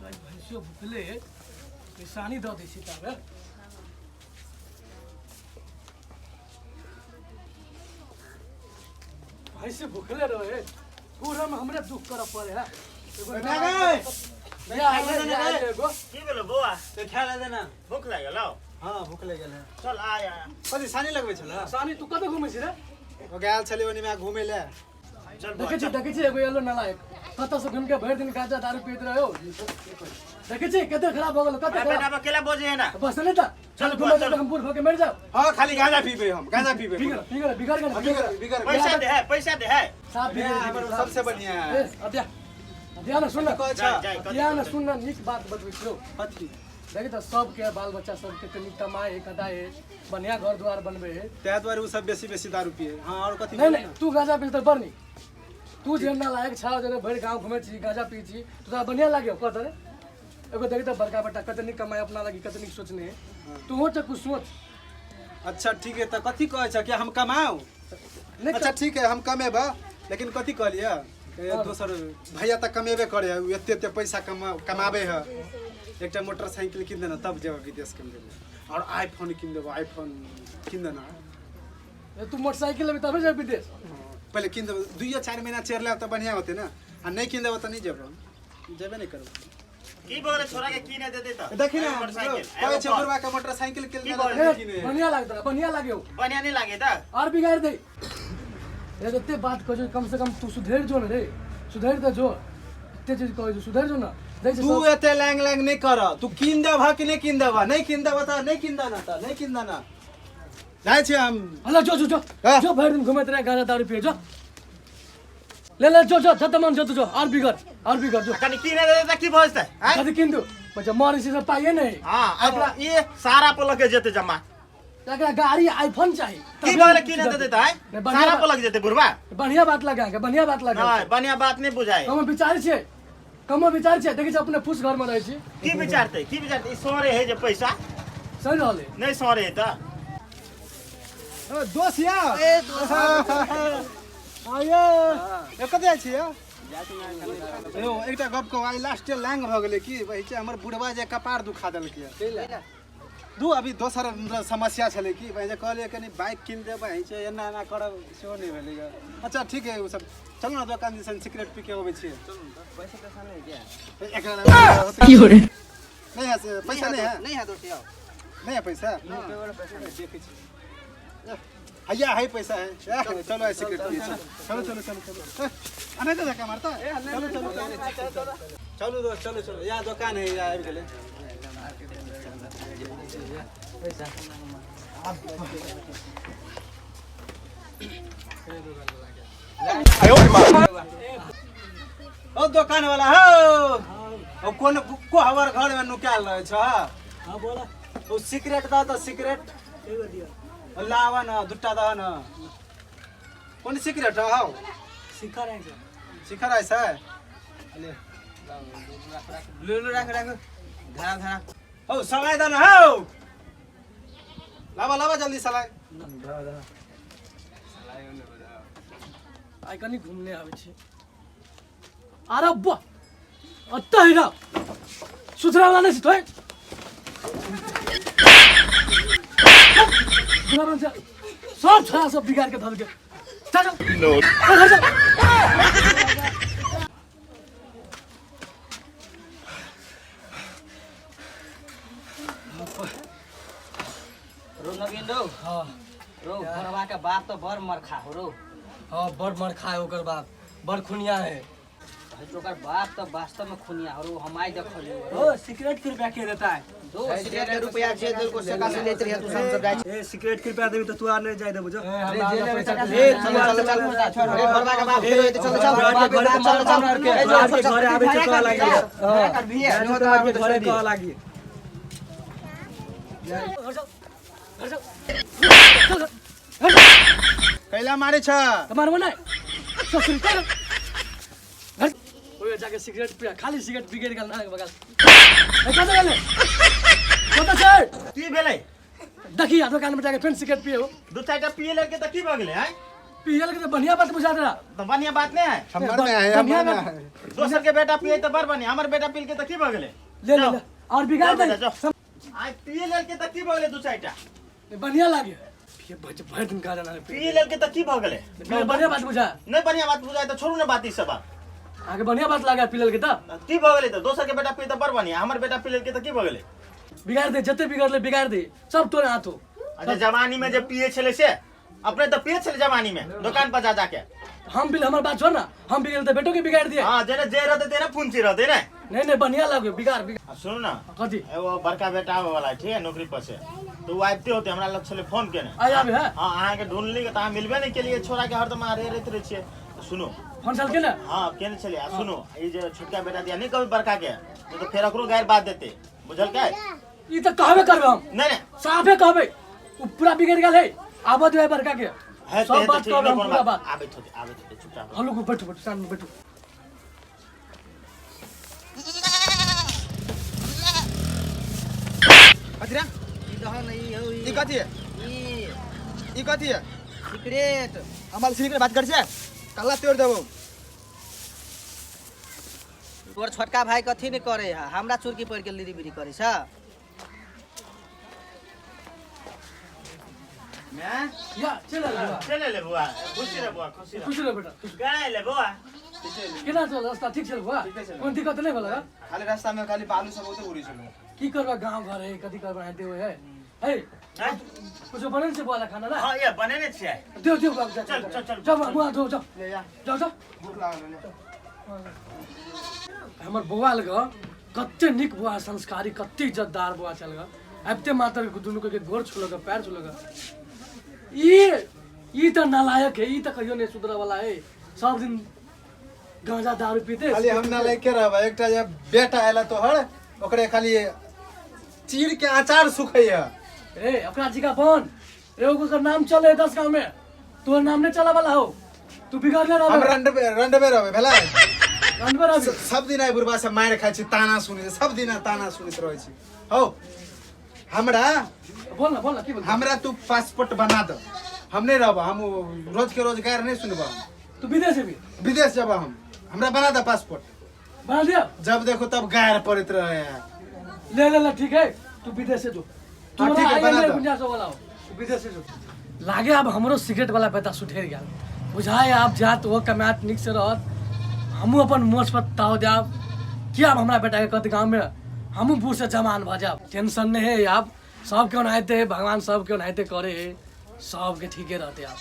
भाई भैंसियो भुखले निशानी दऽ दै छी ताबे। भैंसी भुखले रहे पूरा में हमरे दुख करऽ पड़े है। एगो बेटा गे! या आइले, या आइले एगो। की भेलो बौआ? ते खाय ले देना। भूख लागल हौ? हाँ, भूख लागि गेल है। चल आय आय। कथी सानी लगबै छल? सानी तू कतऽ घुमै छी रे? ओ गेल छलै ओनी घूमे ले। चल बौआ, देखै छी चल। देखै छी एगो एलो नालायक कतऽ से घुमि के भरि दिन गांजा दारू पीत रहे हो। देखै छी कते खराब भऽ गेल, कते हमरा बेटा खराब। अकेला बोझे है ना। बस नहीं तऽ चल चल बौआ, घुमै चल। तऽ हम बूढ़ भऽ के मरि जाउ। हाँ, खाली गांजा पीबे, हम गांजा पीबे। बिगड़ बिगड़ बिगड़ गेल। हाँ, बिगड़ बिगड़। पैसा दे है, पैसा दे है। साफ बिगड़ बिगड़ हमर गेल। सबसे बढ़िया ए है। अदिया अदिया ना सुन ना। कहै छ? जाय, जाय, कथी अदिया ना कहै सुन ना, नीक बात बतबै छियौ। कथी? देखी तऽ सबके बाल बच्चा सबके कनि कमाए है कदाए है, बढ़िया घर द्वार बनबे है। ताहि दुआरे ओ सब बेसी बेसी दारू पिए। हाँ, और कथी? नहीं नहीं, तू गांजा पी तऽ बड़ नीक। तू जे नालायक छह जे भरि गाँव घुमै छी गांजा पी छी तो तोरा बढ़िया लागे कह रे। एगो देखी तऽ बड़का बेटा कते नीक कमाए अपना लागी, कते नीक सोचने है। तूहो तऽ कुछ सोच। अच्छा ठीक है, तऽ कथी कहै छ कि हम कमाऊ? नहीं। अच्छा ठीक है, हम कमेबा, लेकिन कथी कहलियै ए, दोसर भैया तऽ कमेबे करे है, उ एते एते पैसा कमा कमाबे है। एकटा मोटरसाइकिल कीन देना तब जेबै विदेश कमबे, और आईफोन कीन देबो, आईफोन कीन देना। तू मोटरसाइकिल लेबी तबे जेबी विदेश? पहिले कीन देबो, 2-4 महीना चेर लेब तऽ बढ़िया होतै ने, आ नहि कीन देबो तऽ नहि जेबो, जेबे नहि करबो। की बोले छोरा के की नहीं देते त? देखी ना, मोटरसाइकिल। कहै छै बुढ़वा के मोटरसाइकिल कीन की देना बोले? तऽ नहि कीने। बढ़िया लागत रहा, बढ़िया लागे हो। बढ़िया नहीं लागे त? और बिगाड़ दे रे। जते बात कहै छौ कम से कम तू सुधरि जो ने रे, सुधरि तऽ जो। एते चीज कहै छौ सुधरि जो ने। देखै छी तू सब। एते लैंग लैंग नहि कर। तू कीन देबह कि नहि कीन देबह? नहि कीन देबह तऽ नहि कीन देना, तऽ नहि कीन देना। जाइ छी हम। हलो जो जो जो। हाँ। जो भरि दिन घुमैत रहे गांजा दारू पिए जो। ले ले जो जो जत मन जो तू जो, और बिगड़ और बिगड़ जो। कनी की नहीं देते त की भऽ जेतै आँय? कथी किन दू बच्चा मरे से पाइए नहीं। हाँ, अपना ये सारा पर लगे जेते जमा। एकरा गाड़ी आईफोन चाही। की बोले की नहीं देते त आँय? नहीं, बढ़िया सारा बात। पर लग जेते बुढ़वा। बढ़िया बात लगा के, बढ़िया बात लगा। नहीं, बढ़िया बात नहीं बुझाए। हम विचार छियै, कम विचार छियै। देखै छी अपने फूस घर में रहै छी। की विचारते, की विचारते? ई सरे है जे पैसा। सही रहलै। नहीं सरे है त। ओ, दोस्त या ए दोस्त आयो, ए कतऽ जाइ छियै यौ? एकटा गप कहू, आइ लास्ट लैंग भऽ गेलै की कहै छै, हमर बुढ़वा जे कपार दुखा देलकै। दू अभी दोसर मतलब समस्या छलै की भाइ, जे कहलियै कनि बाइक कीन देबै छै, एना एना करब, सेहो नहि भेलै। अच्छा ठीक है, ओ सब चलू ने दोकान दिसन, सिगरेट पी के अबै छियै। पैसा नहीं क्या? एकरा नहीं है से, पैसा नहीं है। नहीं है दोस्त यार। नहीं है पैसा। पैसा नहीं। देखै छी, हैया है पैसा है। ए, चलो ऐसे सिगरेट पिए, चलो चलो चलो चलो। ए, आ नहीं तो धक्का मारता। चलो चलो चलो चलो दोस्त, चलो चलो, यहाँ दोकान है, यहाँ आबि गेलै। ओ दोकान वाला हो, ओ कोन कोहबर घर में नुकायल रहे छ? हाँ बोला। ओ सिगरेट दऽ तऽ सिगरेट एगो दिअ। लावा न, दुटा दह न। कोन सिगरेट हौ? शिखर है छै। शिखर आइ छै। ले। लु लु, राख राख, धरा धरा। हौ सलाइ दह न हौ, लावा लावा जल्दी सलाइ। आइ कनि घुमने आबै छी। अरे वाह, अत्ता ही ना सुधरा वाला नहीं छी तोय। सुधरा वाला सब छोरा सब बिगाड़ के धर के। चल चल चल चल। रो नवीन रो। हाँ। रो, घरवा के बाप तो बड़ मरखा हो रो। हाँ, बड़ मरखा है ओकर बाप, बड़ खुनिया है। भाई तो ओकर बाप तो वास्तव में खुनिया हो रो, हम आई देखलियो। ओ सिगरेट के रुपया के देता है? दो सिगरेट के रुपया जे देल को सका से लेत रहिए तू, सब सब जाय छी। ए सिगरेट के रुपया देबी तो तू आर नहीं जाय देबो जो। ए, हमरा पैसा ए चल चल चल, रे घरवा के बाप फेरो एते, चल चल घरे चल चल। ए जो के घरे आबे छै कह लागी। कर भी है जाय तो आर के घरे कह लागी। घर जाओ, घर जाओ, चल, घर जाओ। कैला मारे छ? तुम्हारे मन है ससुर चल घर। ओए जाके सिगरेट पिया, खाली सिगरेट बिगड़ गेल ना बगल। ए कत गेले, कत छै? की भेलै? देखी आ दुकान में जाके फेर सिगरेट पिए हो। दू चारिटा पिए लगे त की भऽ गेलै आँय? पियल के तो बढ़िया बात बुझा दे तो बढ़िया बात नहीं है। हमर में है, बढ़िया हमर में बात। है। दोसर के बेटा पिए तो बड़ बढ़िया, हमर बेटा पील के तो की भऽ गेलै? ले ले जाओ। ले और बिगाड़ जाओ दे। बेटा, जाओ। आइ पिए लेल के तऽ की भऽ गेलै दू चारिटा? बढ़िया लागे पिए बच भरि दिन गाजा ना पिए। पिए लेल के तऽ की भऽ गेलै? बढ़िया बात बुझा। नहि बढ़िया बात बुझाय तऽ छोड़ू ने बात ई सब आब। आगे बढ़िया बात लागे पियल के तऽ की भऽ गेलै? तऽ दोसर के बेटा पिए तऽ बड़ बढ़िया, हमर बेटा पी लेल के तऽ की भऽ गेलै? बिगाड़ दे, जते बिगड़ले बिगाड़ दे, सब तोरे हाथ हो। अच्छा जवानी में जे पिए छलै से अपने तऽ पिए छलै जवानी में दुकान पर जा जाके। हम भी हमर बात छोड़ ना, हम बिगड़ल तऽ बेटो के बिगाड़ दिए। हाँ जेने जे रहते तेने फुंची रहते ने। नहीं नहीं बढ़िया लागे बिगाड़ बिगाड़। आ सुनू ना, कथी? एगो बड़का बेटा आबै वाला है, ठीक है नौकरी पर से, तो वो आबिते होते हमरा लग छलै फोन केने। आइ आबे है? हाँ अहाँके ढूंढली तऽ अहाँ मिलबे नहि केलियै, छोड़ा के हरदम अहाँ रहैत रहै छियै। तऽ सुनू फोन चल के ना? हाँ केने छलियै। आ सुनू ई जे छोटका बेटा दिया नहि कहबै बड़का के, नहीं तऽ फेर ओकरो गारि बात देतै, बुझलकै? ई तऽ कहबे करबै हम। नहीं नहीं साफे कहबै, उ पूरा बिगड़ गेल है, आबऽ देबै बड़का के। है सब बात कहबै हम, पूरा बात। आबैत होतै, आबैत होतै, चुपचाप। हलो बैठू बैठू सामने बैठू। कथी रे? ई दहन ई हौ ई कथी है? ई ई कथी है? सिगरेट। हमार सिगरेट बात कर छे, कल्ला तोड़ देबो। तोर छोटका भाई कथी नहीं करे है, हमरा चुरकी पड़ के लिरी बिरी करे छ। मैं या चल ले चल ले बुआ, खुशी रह बुआ, खुशी रह। खुशी रह बेटा, खुशी। कहाँ ले बुआ? केना चल रास्ता ठीक छल बुआ? कोन दिक्कत नहीं भेल? खाली रास्ता में खाली बालू सब ओते उड़ी छल। की करबा गांव घर है, कथी करबा हेते होय है। हे कुछो बनल छै बुआ ला खाना ना? हां ये बनेने छियै। दियो दियो बाबू, जा चल चल चल जाओ बुआ धो जाओ। ले जा। जाओ जाओ। भूख लागल है। हमर बौआ लग कते नीक बुआ, संस्कारी, कते इज्जतदार बुआ छल ग। आबिते मात्र दुनू के गोर छुलक, पैर छुलक। ई तऽ नालायक है, ई तऽ कहियो नहीं सुधरे वाला है, सब दिन गांजा दारू पीते। खाली हम नालायक के रहबै, एकटा जे बेटा आयल तोहर ओकरे खाली चीर के अचार सुखैया। ए ओकरा जिका बन रे, ओकर नाम चले 10 गांव में, तोहर नाम नहीं चला वाला हो, तू बिगड़ले रहबे। हम रंडबे रहबै भेलै? रंडबे रहबे। सब दिन आइ बुढ़बा से मारि खाइ छी, ताना सुनै, सब दिन ताना सुनैत रहै छी। हौ हमरा बोल ना, बोल ना, की बोल? हमरा तू पासपोर्ट बना दो, हम नहीं रहब, हम रोज के रोज गारि नहीं सुनब। तू विदेश जेबी? विदेश जब हम, हमरा बना दे पासपोर्ट। बना दिया? जब देखो तब गारि पड़ैत रहे है। ले ले ले ठीक है, तू विदेश से जो। हाँ, ठीक है, बना दो। गुंजाइश वाला हो, तू विदेश से जो। लागे अब हमरो सिगरेट वाला पैसा सुठेर गेल, बुझाए आप जात वो कमात निक से रहत, हमहूँ अपन मोछ पर ताव देब कि अब हमरा बेटा के कहत गाँव में हमहूँ बूढ़ से जवान भऽ जाब। टेंशन नहीं है, आप सबके ओनाहिते, भगवान सबके ओनाहिते करे है, सबके ठीके रहते आप।